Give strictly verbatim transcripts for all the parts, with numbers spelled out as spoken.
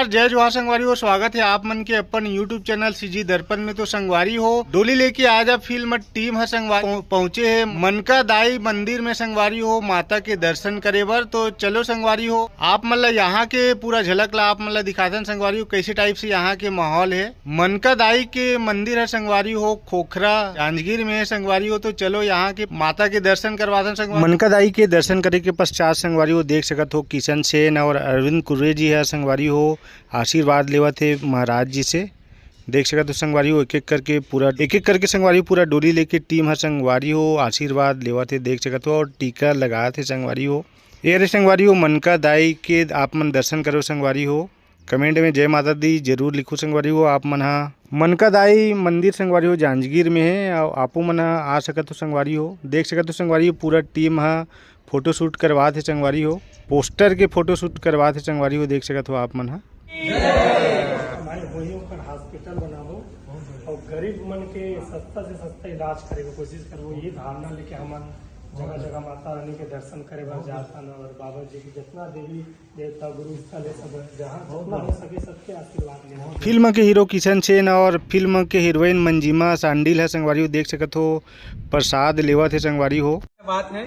जय जोहार संगवारी हो, स्वागत है आप मन के अपन YouTube चैनल सीजी दर्पण में। तो संगवारी हो, डोली लेके आजा फिल्म टीम ह संगवारी पहुं-, पहुंचे है मनका दाई मंदिर में संगवारी हो, माता के दर्शन करे बर। तो चलो संगवारी हो, आप मन ला यहाँ के पूरा झलक ला आप मन ला दिखाथन संगवारी हो, कैसे टाइप से यहाँ के माहौल है। मनका दाई के मंदिर ह संगवारी हो, खोखरा जांजगीर में है संगवारी हो। तो चलो यहाँ के माता के दर्शन करवाथन संगवारी। मनका दाई के दर्शन करे के पश्चात संगवारी हो, देख सकत हो किशन सेन और अरविंद कुर्रे जी है संगवारी हो, आशीर्वाद लेवत हे महाराज जी से। देख सकत हो संगवारी हो, एक एक करके पूरा, एक एक करके संगवारी हो, पूरा डोली लेके टीम ह संगवारी हो आशीर्वाद लेवत हे, देख सकत हो, और टीका लगात हे संगवारी हो। ये रे संगवारी हो, मनका दाई के आप मन दर्शन करो संगवारी हो। कमेंट में जय माता दी जरूर लिखो संगवारी हो आप मन हा। मनका दाई मंदिर संगवारी हो जांजगीर में है, और आपो मन हा आ सकत हो संगवारी हो, देख सकत हो संगवारी हो, पूरा टीम हा फोटोशूट करवात हे संगवारी हो, पोस्टर के फोटोशूट करवात हे संगवारी हो, देख सकत हो आप मन हा। हमारे होइयों पर हॉस्पिटल बनाबो और गरीब मन के सस्ता से सस्ता इलाज करे के कोशिश करबो, ये धारणा लेके हमन जगह जगह माता रानी के दर्शन करे बर जात हन और बाबा जी की जितना देवी देवता गुरु स्थल है सब जहाँ जितना हो सके सबके आशीर्वाद लेना। फिल्म के हीरो किशन सेन और फिल्म के हीरोइन मंजिमा सांडिल है संगवारी हो, देख सकत हो प्रसाद लेवत हे संगवारी हो। बात है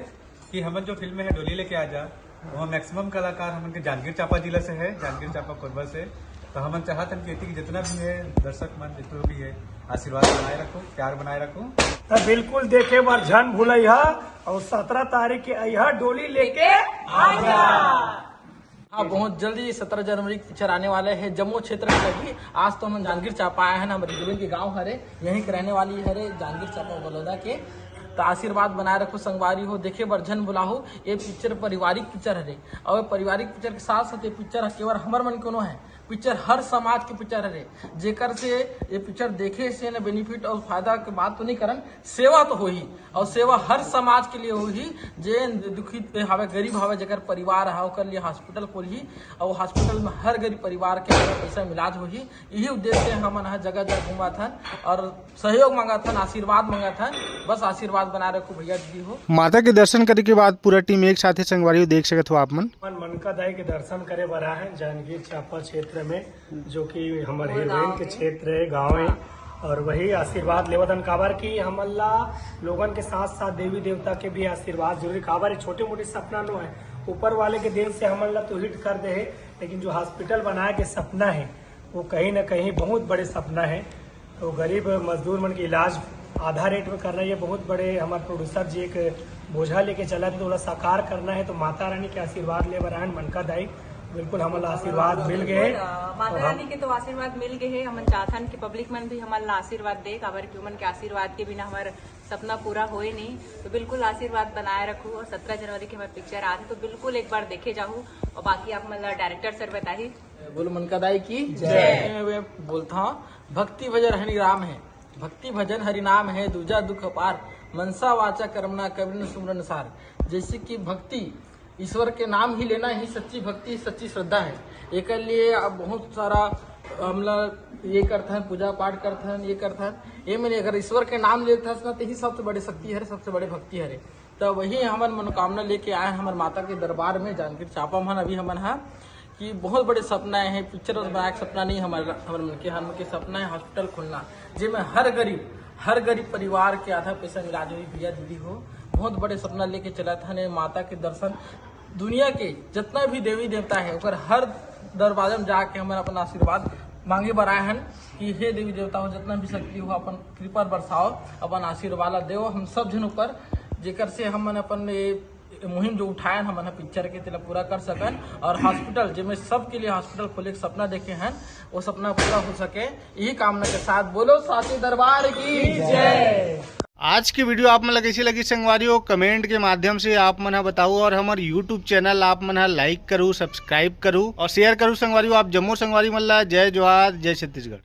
कि हमन जो फिल्म है डोली लेके आजा, वहाँ मैक्सिमम कलाकार हमन के जांजगीर चांपा जिला से है, जांजगीर चांपा कोरबा से। तो हमन चाहत हन कि एती के जितना भी है दर्शक मन, जितना भी है, आशीर्वाद बनाए रखो, प्यार बनाए रखो। तो बिल्कुल देखे बर झन भूलइहा और सत्रह तारीख के अइहा डोली लेके आजा। हाँ, बहुत जल्दी सत्रह जनवरी की पिक्चर आने वाले है, जम्मू क्षेत्र में लगी। आज तो हम जांजगीर चांपा आए हैं ना, हमारी हीरोइन के गांव हरे, यहीं के रहने वाली हरे, जांजगीर चांपा बलौदा के। तो आशीर्वाद बनाए रखो संगवारी हो, देखे बर झन भुलाहू। ये पिक्चर पारिवारिक पिक्चर हरे, और पारिवारिक पिक्चर के साथ साथ ये पिक्चर केवल हमर मन कोनो है, पिक्चर हर समाज के पिक्चर हरे, जेकर से ये पिक्चर देखे से न बेनिफिट और फायदा के बात तो नहीं करन, सेवा तो होही, और सेवा हर समाज के लिए होही। जे दुखित हवे, गरीब हवे, जेकर परिवार है, ओकर लिए हॉस्पिटल खोलही, और हॉस्पिटल में हर गरीब परिवार के पैसा में इलाज होही। यही उद्देश्य से हमन ह जगह जगह घूमत हन और सहयोग मांगत हन, आशीर्वाद मांगत हन। बस आशीर्वाद बनाए रखो भैया दीदी हो। माता के दर्शन करे के बाद पूरा टीम एक साथ ही संगवारी हो, देख सकत हो आप मन। मन मनका दाई के दर्शन करे बर आए हैं जांजगीर चांपा क्षेत्र में, जो कि हमर हीरोइन के क्षेत्र है, गांव है। और वही आशीर्वाद लेवत हन, काबर कि हमन ला लोगन के साथ साथ देवी देवता के भी आशीर्वाद जरूरी। काबर ये छोटे मोटे सपना नो है, ऊपर वाले के देन से हमन ला तो हिट कर दे है, लेकिन जो हॉस्पिटल बनाए के सपना है, वो कहीं ना कहीं बहुत बड़े सपना है। तो गरीब मजदूर मन के इलाज आधा रेट में करना, ये बहुत बड़े हमारे प्रोड्यूसर जी एक बोझा लेके चला थे, तो ओला साकार करना है। तो माता रानी के आशीर्वाद ले बर आए हन मनका दाई, बिल्कुल हमन ला आशीर्वाद मिल गए बिल्कुल, है। अ, माता और हम रानी के तो आशीर्वाद मिल गए है। हमन चाहथन कि पब्लिक मन भी हमन ला आशीर्वाद दे, काबर कि उमन के आशीर्वाद के बिना हमार सपना पूरा होए नहीं। तो बिल्कुल आशीर्वाद बनाए रखो और सत्रह जनवरी के हमार पिक्चर आथे, तो बिल्कुल एक बार देखे जाहू। और बाकी आप मन ला डायरेक्टर सर बताही। बोलो मनका दाई की जय। मैं बोलता हूँ, भक्ति भजन हरि नाम है, भक्ति भजन हरि नाम है, दूजा दुख अपार, मनसा वाचा कर्मणा कबीर सुमरन सार। जैसे कि भक्ति, ईश्वर के नाम ही लेना ही सच्ची भक्ति, सच्ची श्रद्धा है। एकर लिए अब बहुत सारा हमला ये करथन, पूजा पाठ करथन, ये करथन। ये मैंने अगर ईश्वर के नाम लेथस ना, तो ही सबसे बड़ी शक्ति हरे, सबसे बड़ी भक्ति हरे। तो वही हमन मनोकामना लेके आए हमर माता के दरबार में, जांजगीर चांपा मन। अभी हमन हा कि बहुत बड़े सपना है, पिक्चर बनाए के सपना नहीं हमारे, हमारे मन के, हमन के सपना है हॉस्पिटल खोलना, जेमे हर गरीब, हर गरीब परिवार के आधा पैसा में इलाज होही भैया दीदी हो। बहुत बड़े सपना लेके चलत हन। माता के दर्शन, दुनिया के जितना भी देवी देवता है, ओकर हर दरवाजा में जाके हमन अपन आशीर्वाद मांगे बर आए हन कि हे देवी देवता हो, जितना भी शक्ति हो, अपन कृपा बरसाओ, अपन आशीर्वाद ला देव हम सब झन ऊपर, जेकर से हमन अपन ये मुहिम जो उठाए हन हमन ह पिक्चर के, तेला पूरा कर सकन। और हॉस्पिटल, जेमे सबके लिए हॉस्पिटल खोले के सपना देखे हन, वो सपना पूरा हो सके, यही कामना के साथ बोलो साचे दरबार की जय। आज की वीडियो आप मन ला कैसी लगी संगवारी हो, कमेंट के माध्यम से आप मन ह बताओ, और हमर YouTube चैनल आप मन ह लाइक करू, सब्सक्राइब करू और शेयर करू संगवारी हो। आप जम्मो संगवारी मन ला जय जोहार, जय छत्तीसगढ़।